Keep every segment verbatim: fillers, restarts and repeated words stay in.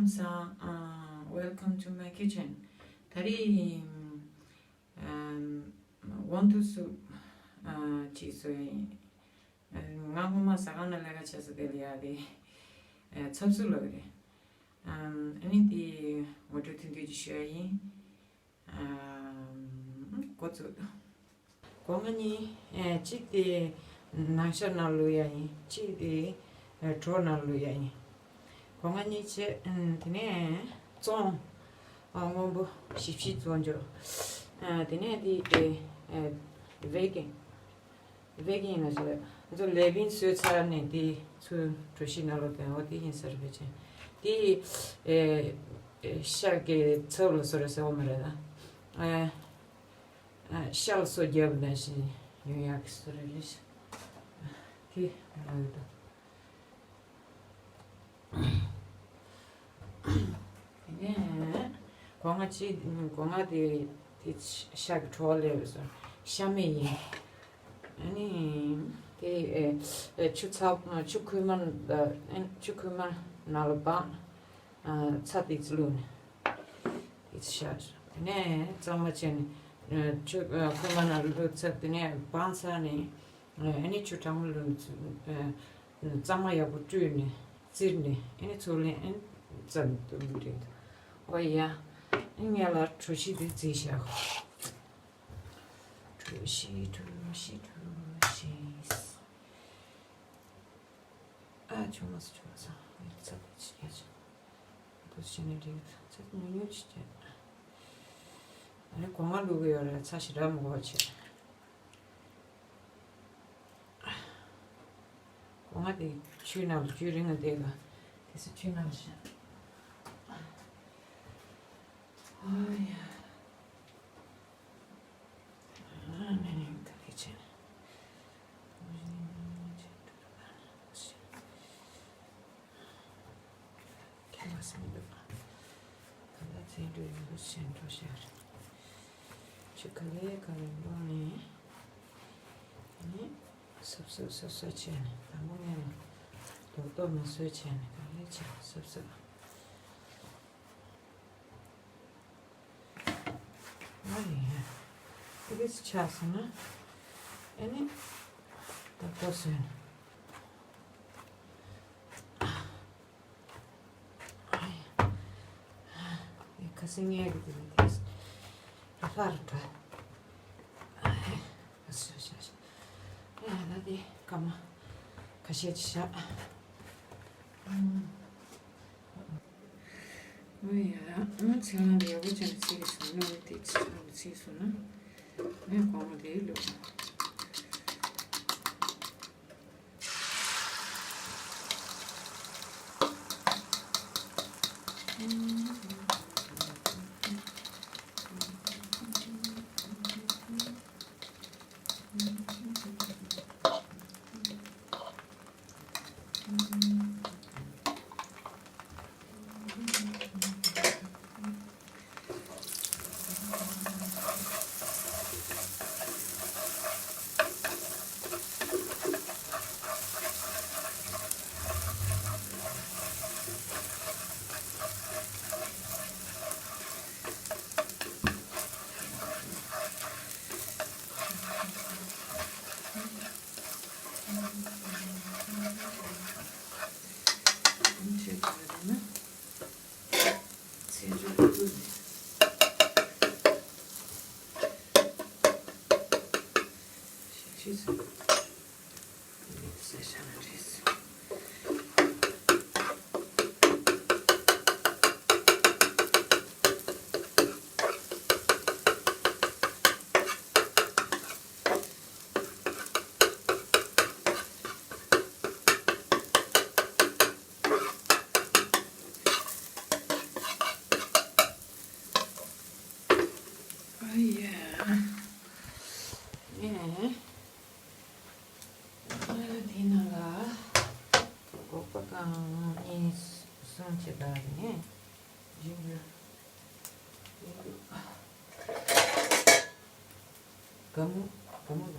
ལམ་སང་། Welcome to my kitchen. ད་རེས་ཝོན་ཐུ་སུབ་ཅིག་བཟོས་ཡིན། ང་སྔོན་མ་ཟ་ཁང་ནང་ལས་ཀ་བྱེད་ས་དེ་ལ་ཡ་དེ་ཚབ་ཚུབ་ལབ་ཀྱི་རེད། ཨ་ནི་དེ་ངོ་སྤྲོད་ཐུང་ཐུང་ཅིག་ཞུ་ཡ་ཡིན། འགོ་ཚུགས། སྒོ་ང་གཉིས། གཅིག་དེ་ནང་ཤ་ནང་བླུགས་ཡ་ཡིན། གཅིག་དེ་གྲོ་ནང་བླུགས་ཡ་ཡིན། སྒོ་ང་གཉིས་བྱས། དེ་ནས་བཙོང་། སྔོན་པོ་ཞིབ་ཞིབ་བཙོང་འཇོག་དེ་ནས་དེ་བེ་ཀིང་། བེ་ཀིང་ལ་བྱས། ང་ཚོ་ལས་བིན་བཟོས་ཚར་ནས་དེ་ཚུར་གྲོ་ཞིབ་ནང་བླུགས་དེ་འོ་དེ་ཡིན་ས་རེད་པས་ཅན། དེ་ཤ་གི་ཚབ་ལ་བཟོ་རེད་ཟེར་བ་མ་རེད་ད། ཤ་ལ་སོ་རྒྱབ་ནང་བཞིན་ཡོང་ཡག་གི་སོ་རེ་རེ་ཞིག་དེ་ལ་ཡོད་དོ། དེ་ནས་སྒོ་ང་གཅིག་སྒོ་ང་དེ་དེ་ཤ་གི་བྲོ་བ་ལས་སོ་ཤ་མེད་ཡིན། ཨ་ནི་དེ་ཆུ་ཚ་ཆུ་ཁོལ་མ་ཆུ་ཁོལ་མ་ནང་ལ་སྦངས། ཚྭ་ཏིག་ཙི་བླུགས་ནས་ཏིག་ཙི་བཞག་དེ་ནས་གཙང་མ་བྱས་ནས་ཆུ་ཁོལ་མ་ནང་བླུགས་ཚར། དེ་ནས་སྦངས་ཚར་ནས་ཨ་ནི་ཆུ་གྲང་མོ་བླུགས་ནས་གཙང་མ་ཡག་པོ་བཀྲུས་ནས་བཙིར་ནས་ཨ་ནི་ཚུར་ལེན། ཨ་ནི་རྩ་ནས་བཏུབ་མི་འགྲིག་འོ་ཡ། ཨ་ནི་ངས་ལ་གྲོ་ཞིབ་དེ་བརྫིས་བཞག་གྲོ་ཞིབ་གྲོ་ཞིབ་གྲོ་ཞིབ། ཨ་ཆུང་མ་སོ་ཆུང་མ་སོ། ངས་ཚ་པོ་ཅིག་རྒྱག་ཆོག་འདུག་བྱས་ནས་འགྲིག་ཚ་ཉུང་ཉུང་ཅིག་རྒྱག་ཨ་ནི་སྒོ་ང་བླུག་གི་ཡོད་རེད། ཚ་ཞེ་དྲག་མི་དགོས་བྱས། སྒོ་ང་དེ་ཆུའི་ནང་ལ་རྒྱུན་རིང་ང་བསྡད་དགོས། དེ་ཚོ་ཆུའི་ནང་ལ་བཞག་ཨ་ཡ། ཆུ་ག་ལེ་ག་ལེ་བླུགས་ནས་ནི་སོབ་སོབ་སོབ་སོབ་བྱས་ནས། དང་པོ་ངས་ནི་རྡོག་རྡོག་མ་བཟོས་བྱས་ནས་ག་ལེ་བྱས་སོབ་སོབ། ཨ་ནི་ཨ་ཙི་ཆགས་སོང་ན་ཨ་ནི་ད་ལྟ་བཟོས་ནས། ཨ་ཡ། ཁ་སང་ངས་གི་དེ་ནི་དེ་ལྷ་རུ་འགྲོ། ཨ་ཡ། ཨ་ཤ་ཤ་ཤ། ཨ་ཡ་ད་དེ་སྐར་མ་ཁ་ཤས་ཅིག་བཞག་ཨོ་ཡ། ཨ་ཚིག་ལ་ཡག་པོ་བྱས་ནས་ཚིག་གི་བྱུང་ན་ཨ་དེ་ཚིག་ལ་ཚིག་སོང་ན་ངས་གོང་མ་དེ་ལོ། ཨ་ཡ། ཨེ། ཨ་དེ་ནང་ལ་སྒོག་པ་གང་གཉིས་གསུམ་བྱེད་པ་ནས་རིང་ལ། དགའ་མོ་དགའ་མོ་ལ་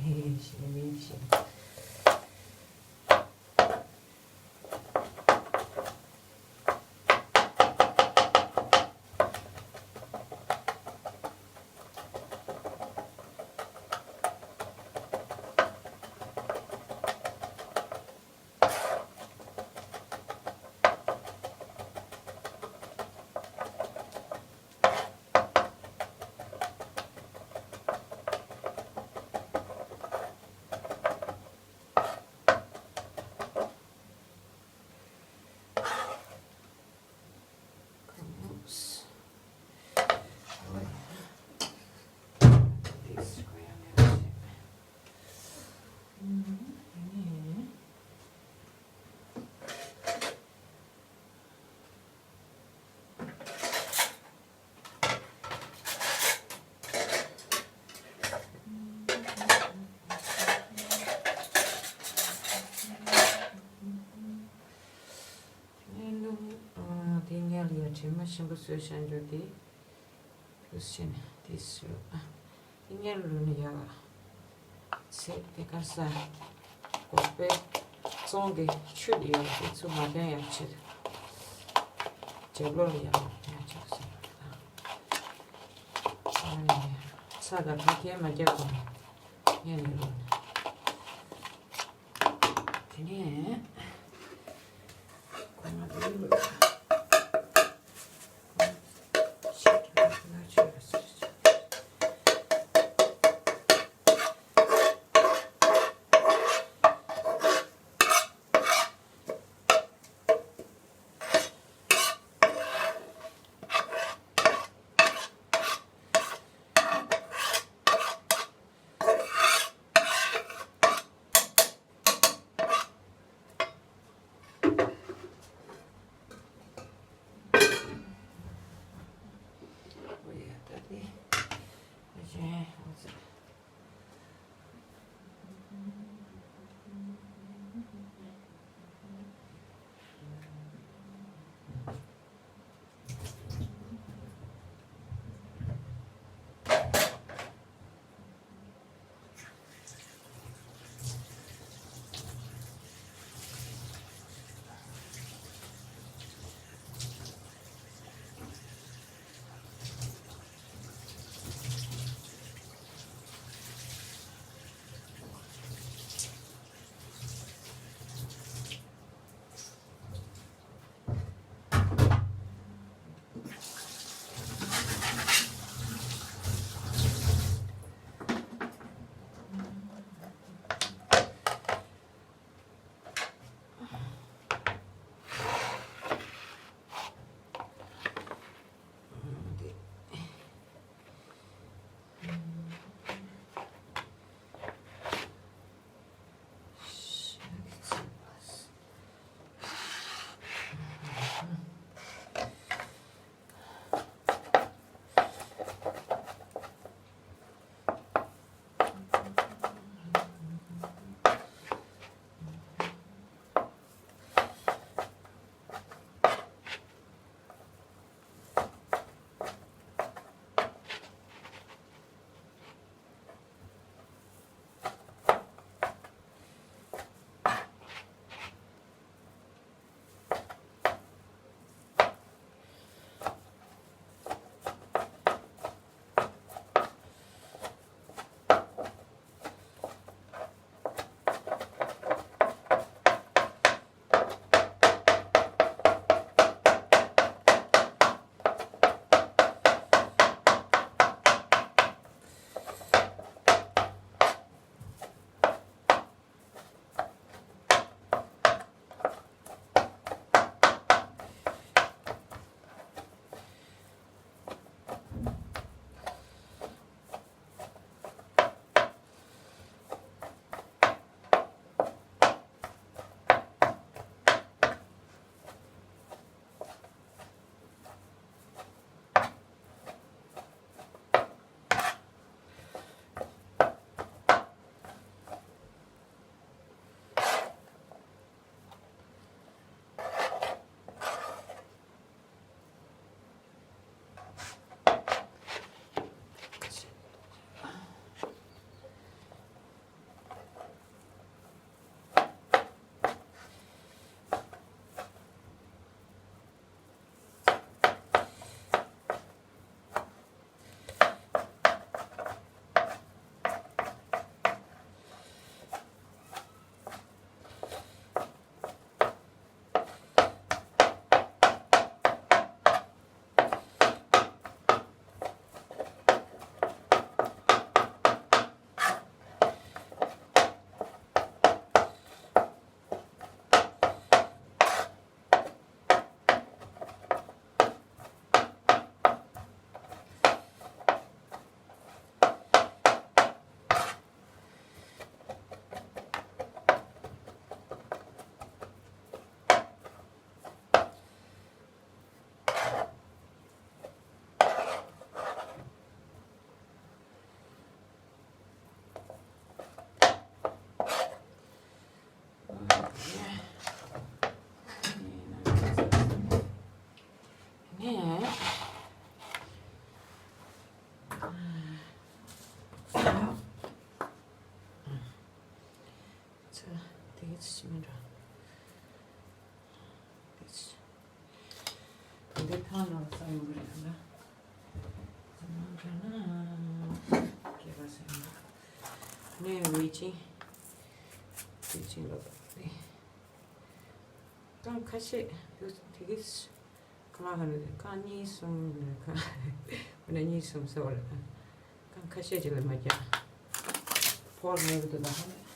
ཧེ་ཧེ་ཞེས་ནས་མིང་ཞིག་སྔོན་ལུགས་དེ་སྔོན་ལ་ཡ་དྲི་མ་ཞིམ་པོ་བཟོས་བཞག་རྒྱུ་དེ། ལུས་ཤེས་ནས་དེ་བཟོས། ཨ། དེ་སྔོན་ལུགས་ནི་ཡ་ག་ཚེ་དེ་གར་ས་སྒོག་པའི་བཙོང་གི་ཆུ་དེ་ཡོད་དེ་ཚུ་མ་འཐེན་ཡ་ཆེད། རྒྱབ་ལོགས་ལ་ཡ་ཡ་ཆེད་བཟོས། ཨ་ནི་ཚྭ་དང་ཕ་གིར་མ་རྒྱབ་གོང་ངས་ནས་ལོ་ནས། དེ་ནས་ཁོ་ང་དེ་ལོ་ཤེས་ཀྱི་མ་ཁོ་ན་ཆོས་ལ་ཟེར་ཆོས། དེ་གི་ཚིག་མི་འདྲ། དེ་ཚིག་དེ་འདི་ཐང་ནང་ས་ཡོང་གི་རེད་ལ། ཚང་མ་འདྲ་ན་སྐྱེས་པ་ས་ཡོང་གི་རེད། ནས་ཝེ་ཅིང་། ཝེ་ཅིང་ལ་བབས་ཏེ། རྐང་ཁ་ཤས་དེ་གི་ཁ་ལག་ཁ་ནས་རྐང་གཉིས་གསུམ་རེད། ཁ་ཁ་ནས་གཉིས་གསུམ་ཟེར་བ་རེད། རྐང་ཁ་ཤས་ཅིག་ལས་མ་རྒྱག་ཕོར་མེད་གི་འདུག་ད་ཧ་ལས།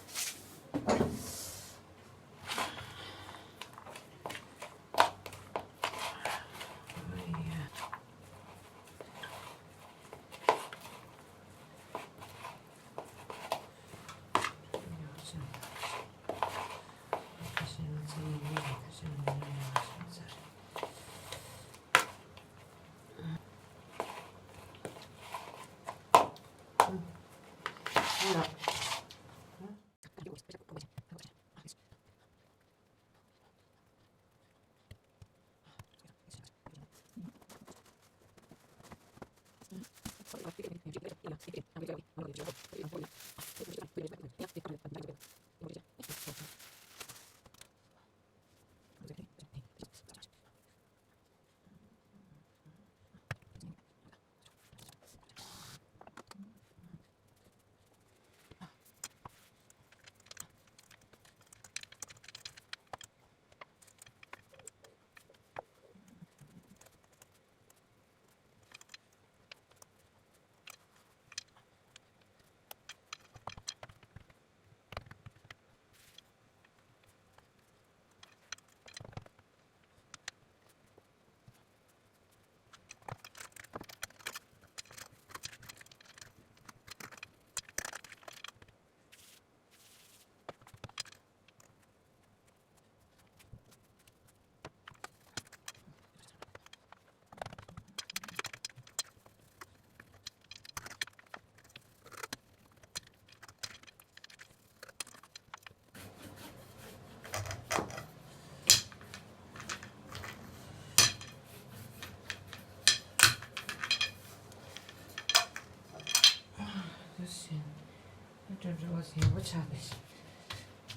སྤྲོ་བོ་ཟིན་པོ་ཆགས་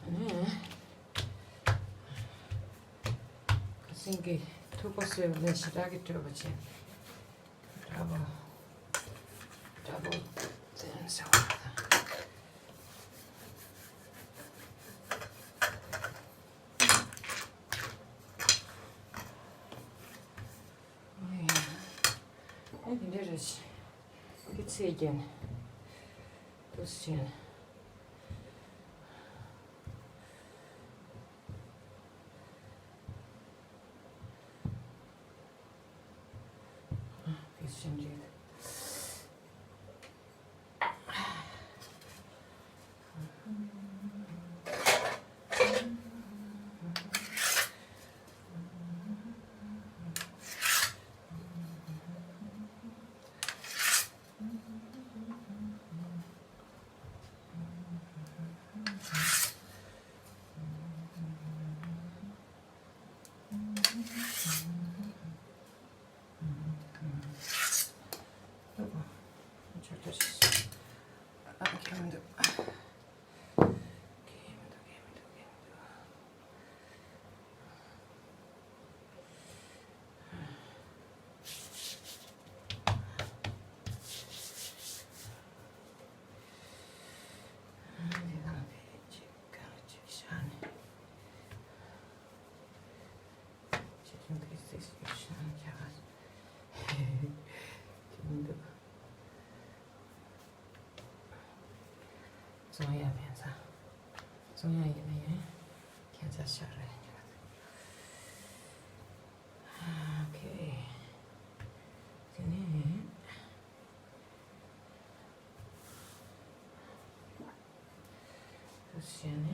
ཏེ། ཨ་ནི། ཁ་སང་གི་ཐུག་པ་བཟོས་པ་ལས་ཞེ་དྲག་གི་སྤྲོ་བོ་ཆེ། འདྲ་པོ། འདྲ་པོ་བཙན་བྱོལ་བ་དང་། ཨེ་དེ་འདྲ་རེད། ཀི་ཚེ་རྒྱན། དུ་སེ་ཆེན། དུ་སེ་ཆེན་རེད། བཙོང་ཡ་ཕན་ཚ། བཙོང་ཡ་ཡིན་ན་ཡང་ཁྱད་མཚར་ཤར་རེད། ཨོ་ཁེ། དེ་ནས་དུ་བྱས་ནས། དེ་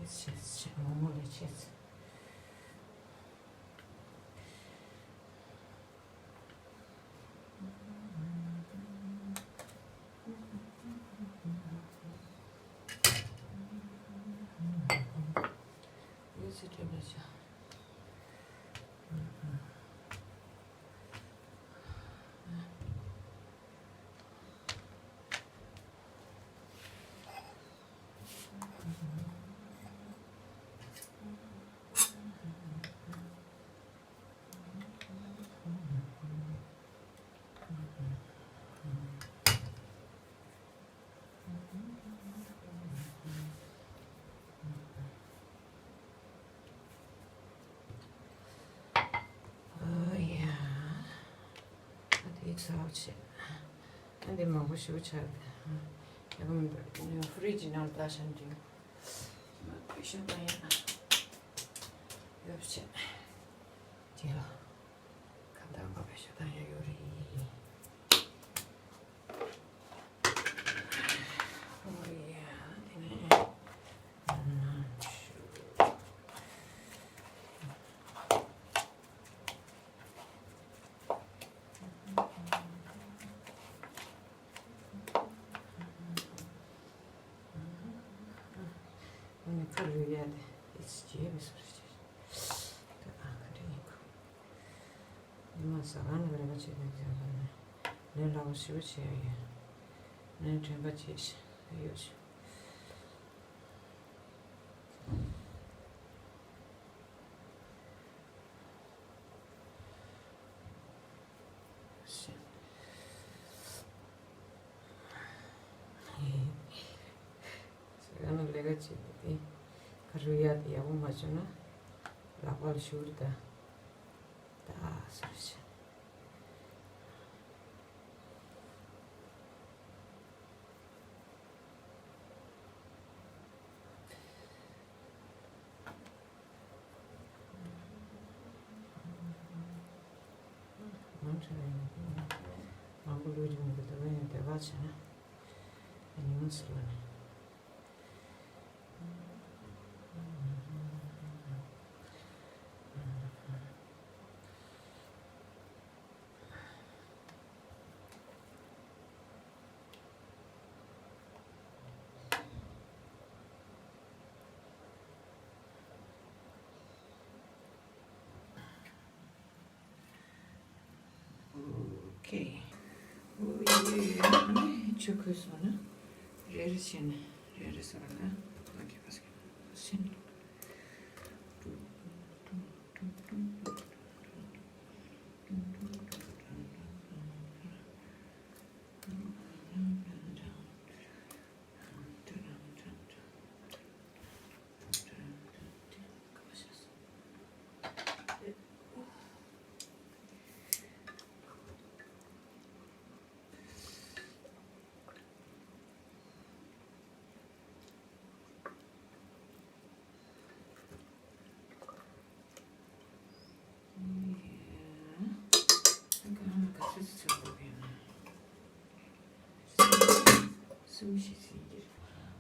བྱས་བྱས་མོག་མོག་ལས་བྱས། ཟ་བ་བྱེད། ཨ་འདི་མང་པོ་ཞིག་ཆགས་ཏེ། ཡག་པོ་མི་འདུག་ཧྥི་རིཇ་ནང་ལ་བཏང་བཞག་འདུག་བེད་སྤྱོད་བཏང་ཡག་ཡོད་པ་བྱེད། དེ་ལ་གང་ལྟར་ཁོ་བེད་སྤྱོད་བཏང་ཡག་ཡོད་རེད། ཁ་རུལ་ཡག་དེ་ཨེ་ཙི་བྱས་མི་སོར་བྱས། ད་ཨ་ཁ་འདྲ་ཡིན་ཁུ། ཉི་མ་ཟ་ཁང་ནང་ལས་ཀ་བྱེད་མཁན་ཚོས་ལས་སླ་པོ་ཞེ་པོ་བྱས་ཡོད། ངས་དྲན་པ་བརྗེད་ཡོད། ཟ་ཁང་ནང་ལས་ཀ་བྱེད་དུས་དེ་ཁ་རུལ་ཡག་དེ་ཡག་པོ་མ་བྱུང་ན་ལག་པ་ལ་ཤུགས་རེ་ད། ད་སོར་བྱས། མང་པོ་ལུས་ཀྱི་མི་འདུག་དེ་བས་ཡང་དེ་བ་བྱས་ན་ཉུང་ཟེར་བ་ནི། ཨོ་ཁེ། ཨོ་ཡེ་ཡེ་ཡེ། ཨ་ནི་ཆུ་ཁོལ་སོང་ན་རེ་རེ་བྱས་ནས་རེ་རེ་སོང་ན་ཨོ་ཁེ་པ་སེ་ཤིན།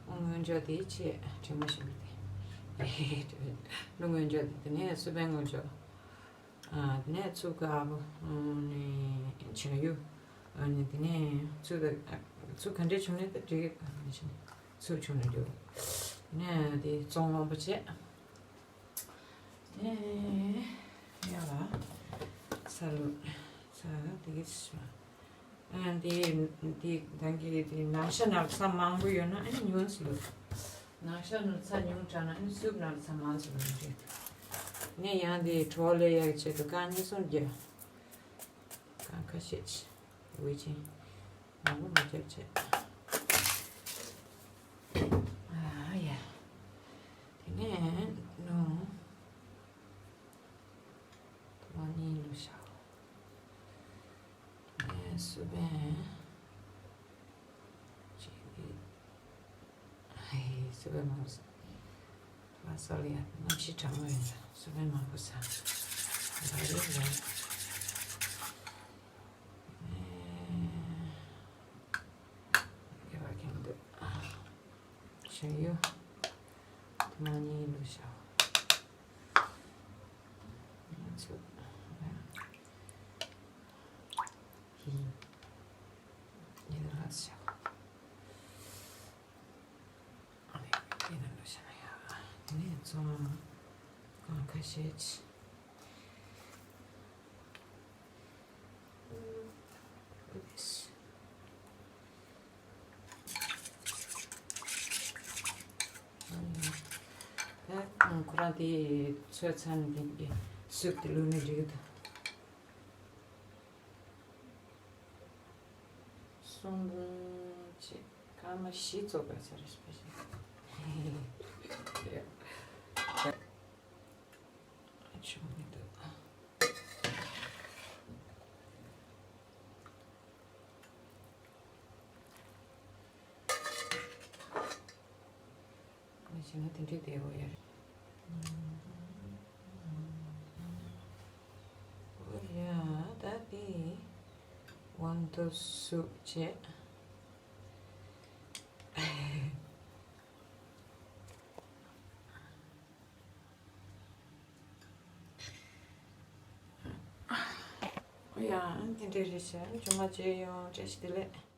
སྔོན་འཇོག་དེ་བྱས་དྲི་མ་ཞིམ་པོ་དེ། ལོ་སྔོན་འཇོག་དེ་དེ་ནས་སུ་བན་སྔོན་འཇོག་ཨ་དེ་ནས་ཚུགས་ཀ་ཨ་བོ་ནས་བྱང་ཡུ། ཨ་ནི་དེ་ནས་ཚུགས་ད་ཚུགས་ག་འདྲས་བྱུང་ནས་ད་འགྲིག་གི་ཨ་ནི་བྱང་ཚུགས་བྱུང་ནས་འགྲིག་དེ་ནས་དེ་བཙོང་མང་པོ་བྱས། ཨེ། ཡ་ལ། ས་ལུ། ས་དེ་གི་ཤ། ཨ་དེ་དེ་ད་གི་དེ་ནང་ཤ་ནང་ས་མང་པོ་ཡོད་ན་ཨ་ནི་ཉུང་སུ་ལུ། ནང་ཤ་ནང་ས་ཉུང་དྲགས་ན་ཨ་ནི་སུབ་ནང་ས་མང་སུ་ལུ་རེད། ངས་ཡང་དེ་གྲོགས་ལས་ཡག་ཆེད་དུ་རྐང་གཉིས་གསུམ་རྒྱབ། རྐང་ཁ་ཤས་ཅི། འོད་ཅི། མང་པོ་མ་རྒྱབ་བྱས། ཨ་ཡ། དེ་ནས་ནོ། དེ་མ་ནི་ལུ་ཤ། ཨེ་སུ་བན། ཅི་གི། ཨེ་སུ་བན་མང་ས། ལ་སོ་ལ་ཡ་གནམ་གཤིས་གྲང་མོ་ཡིན་ཙང་སུ་བན་མང་པོ་ཟ། ལ་རེ་ལ། ཨེ། དགེ་བ་ཁེངས་འདུག་ཞུ་ཡོ། དེ་མ་ཉིད་ལུ་ཤ། ང་ཚོ། ཧི། ཡིན་ལ་ཤ། ཡིན་ལ་ཤ་ཡ། དེ་ནས་ཚོང་། གང་ཁ་ཤས་ཅི། ད་ཁོ་རང་དེ་ཚོད་ཚར་ནས་དེ་གི་སུབ་དེ་བླུགས་ནས་འགྲིག་གི་འདུག་གསུམ་བཅས་སྐར་མ་བཞི་ཙམ་པ་ཚར་རེད་པ་ཞིག་ཆུང་མི་འདུག་བྱས་ན་དེ་འདྲས་བསྡད་ཡོད་རེད། ཨོ་ཡ། ད་དེ་དབང་དུ་སུ་བྱས། ཨོ་ཡ། དེ་འདྲས་རེད་བྱས། ཇུ་མ་བྱས་ཡོང་། བཀྲ་ཤིས་བདེ་ལེགས།